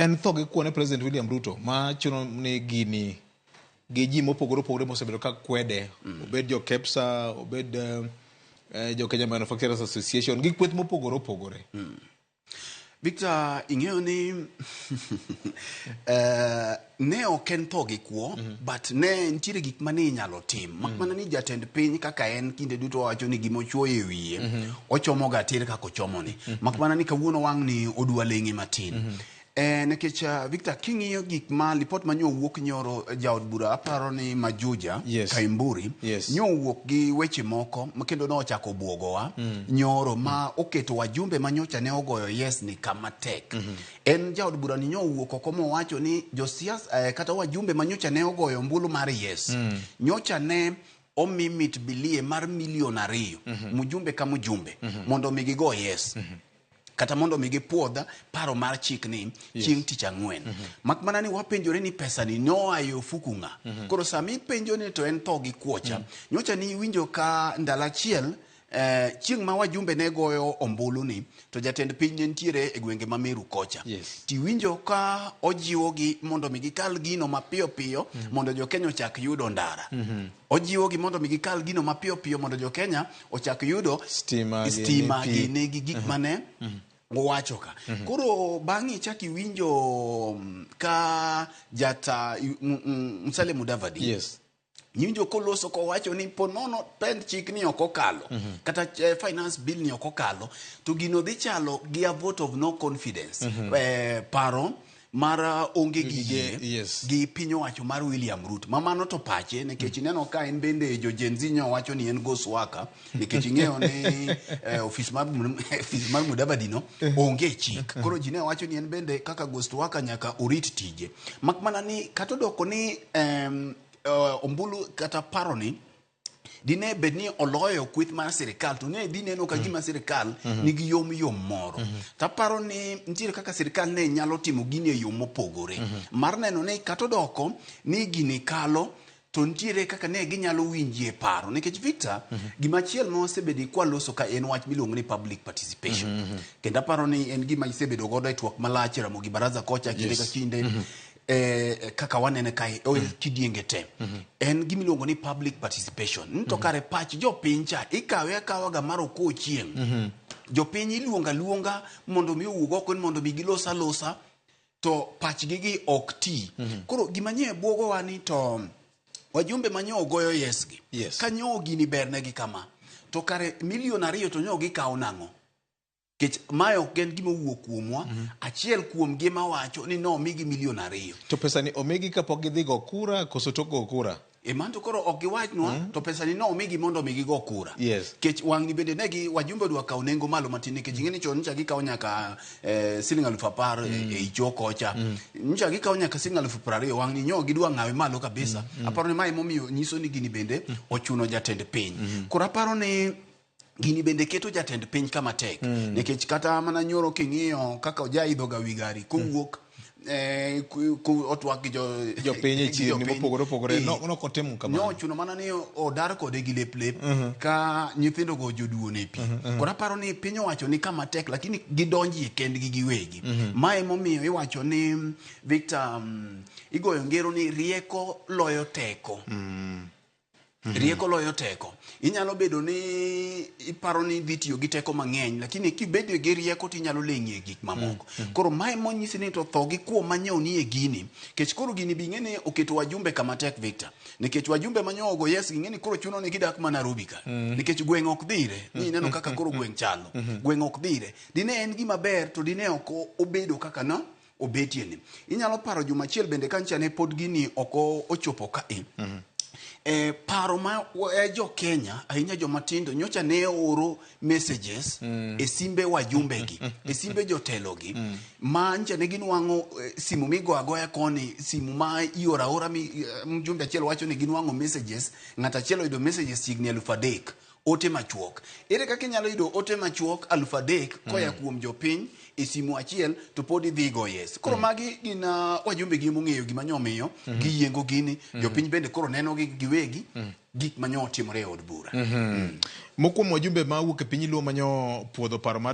En tho gi kuo ne President William Ruto ma chuno ni gini gi ji mopogore opogore mosebedo ka kwede obed jo KEPSA, obed jo Kenya Manufacturers Association gi kweth mopogore opogore. Victor, ing'eyo ni ne ok en tho gi kuo, but ne nitiere gik mane inyalo tim. Mak mana ni jatend piny kaka en kinde duto wacho ni gima ochuoyo e wiye, ochomo ga tir kaka ochomo ni. Mak mana ni kawuono wang' ni odwa leng'e matin. Nikech Victor, king'iyo gik ma lipot ma nyowuok nyoro jaod bura aparo ni Majuja Kaimburi nyowuok gi weche moko ma kendo nochako buogowa nyoro ma oketo wajumbe ma nyocha ne ogoyo yes ni kama tek. En jaod bura ni nyowuok oko mowacho ni josiasa kata wajumbe ma nyocha ne ogoyo ombulu mar yes nyocha ne omi mit bilie mar milion 2 mjumbe ka mjumbe mondo mi gigo yes. Kata mondo mi gipuodh paro mar chik ni chieng' tich ang'wen. Mak mana ni wapenjore ni pesa ni noa e ofuku ng'a. Koro sama ipenjo ni to en tho gi kuocha. Nyocha ni iwinjo ka ndalo achiel chieng' ma wajumbe ne goyo ombulu ni to jatend piny ne nitiere e gwenge ma Meru kocha. Tiwinjo ka ojiwogi mondo mi gikal gino mapiyo piyo mondo jo Kenya ochak yudo ndara. Ojiwogi mondo mi gikal gino mapiyo piyo mondo jo Kenya ochak yudo stima gini gi gik mane owacho ka. Koro bang'e ichak iwinjo ka jata Musalia Mudavadi. Iwinjo koloso kowacho ni ponono pend chik ni ok okalo, kata finance bill ni ok okalo, to gino dhi chalo gi a vote of no confidence. Paro mar onge gi yie gi piny owacho mar William Ruto. Ma mano to pache nikech ineno ka en bende jo Gen Z nyo wacho ni en ghost worker nikech ing'eyo ni ofis mar ofis mar Mudavadi no onge chik. Koro ji ne wacho ni en bende kaka ghost worker nyaka orit tije. Mak mana ni kata odoko ni ombulu kata paro ni dine bed ni oloyo kweth mar sirikal to ne dhi neno ka gima sirikal nigi yom yom moro. Taparo ni nitiere kaka sirikal ne nyalo timo gini e yo mopogore. Mar neno ni kata odoko ni gini kalo to nitiere kaka ne ginyalo winjie paro. Nikech Victor, gimachielo ma wasebedo kwaloso ka en wach miluongo ni public participation. Kendo aparo ni en gima isebedo godo e twak malach e Ramogi Baraza kocha kinde ka kinde. Kaka wanene kae kidienge te. En gima iluongo ni public participation. To kare pach jopiny cha ikawe akawa ga mar oko chieng'. Jopiny iluongo aluonga mondo mi owuog oko ni mondo mi gilos alosa to pachgi gi ok ti. Koro gima nye buogowa ni to wajumbe ma nyo ogoyo yes gi. Ka nyo gini bernegi kama to kare milion 2 to nyo gikawo nang'o? Nikech mae ok en gima owuok kuomwa, achiel kuom gi mawacho ni nomigi milion 2. To pesa ni omigi kapok gidhi go kura koso tok go kura? Mano to koro ok giwachnwa, to pesa ni nomigi mondo mi gigo kura. Nikech wang'ni bende ne gi wajumbe odwa kawo nengo malo matin nikech ing'e ni chon nyocha gikawo nyaka siling 10,000 e icho kocha. Nyocha gikawo nyaka siling 20,000, wang'ni nyo gidwa ng'awe malo kabisa. Aparo ni mae emomiyo nyiso ni gini bende ochuno jatend piny. Koro aparo ni gini bende keto jatend piny kama tek. Nikech kata mana nyoro king'iyo kaka ojaidho ga wi gari kowuok otwak gi jopiny e chirni mopogore opogore. Nok otimo kamano. Nochuno mana ni odar kode gi lep lep ka nyithindo go joduone pi. Koro aparo ni piny owacho ni kama tek lakini gidonjie kendgi giwegi. Mae emomiyo iwacho ni Victor, igoyo ngero ni rieko loyo teko. Rieko loyo teko. Inyalo bedo ni iparo ni idhi tiyo gi teko mang'eny, lakini kibedo gi rieko to inyalo leng'ie gik mamoko. Koro mae monyisi ni to tho gi kuo manyo ni e gini. Nikech koro gini bi ing'e ni oketo wajumbe kama tek Victor. Nikech wajumbe manyo ogo yes ging'e ni koro chuno ni gidak mana Nairobi ka. Nikech gweng' ok dhire. Ni ineno kaka koro gweng' chalo. Gweng' ok dhire. Dine en gima ber to dine ok obedo kaka no obetie ni. Inyalo paro juma achiel bende ka ncha ne pod gini ok ochopo ka e. Paro ma jo Kenya ahinya joma tindo nyocha ne oro messages e simbe wajumbe gi, e simbe jotelo gi, ma ncha ne ginwang'o simu migo agoya koni, simu ma ioro aora mi mjumbe achiel wacho ni ginwang'o messages, ng'at achiel oyudo messages chiegni 3,000 ote machuok. Ere kaka inyalo yudo ote machuok 3,000 koya kuom jopiny e simu achiel to pod idhi go yes. Koro magi gin wajumbe gi mong'eyo gima nyomiyo giyiengo gini, jopiny bende koro neno gi giwegi gik manyo otimore e od bura. Mokwongo wajumbe ma wuok e piny Luo manyo puodho paro mar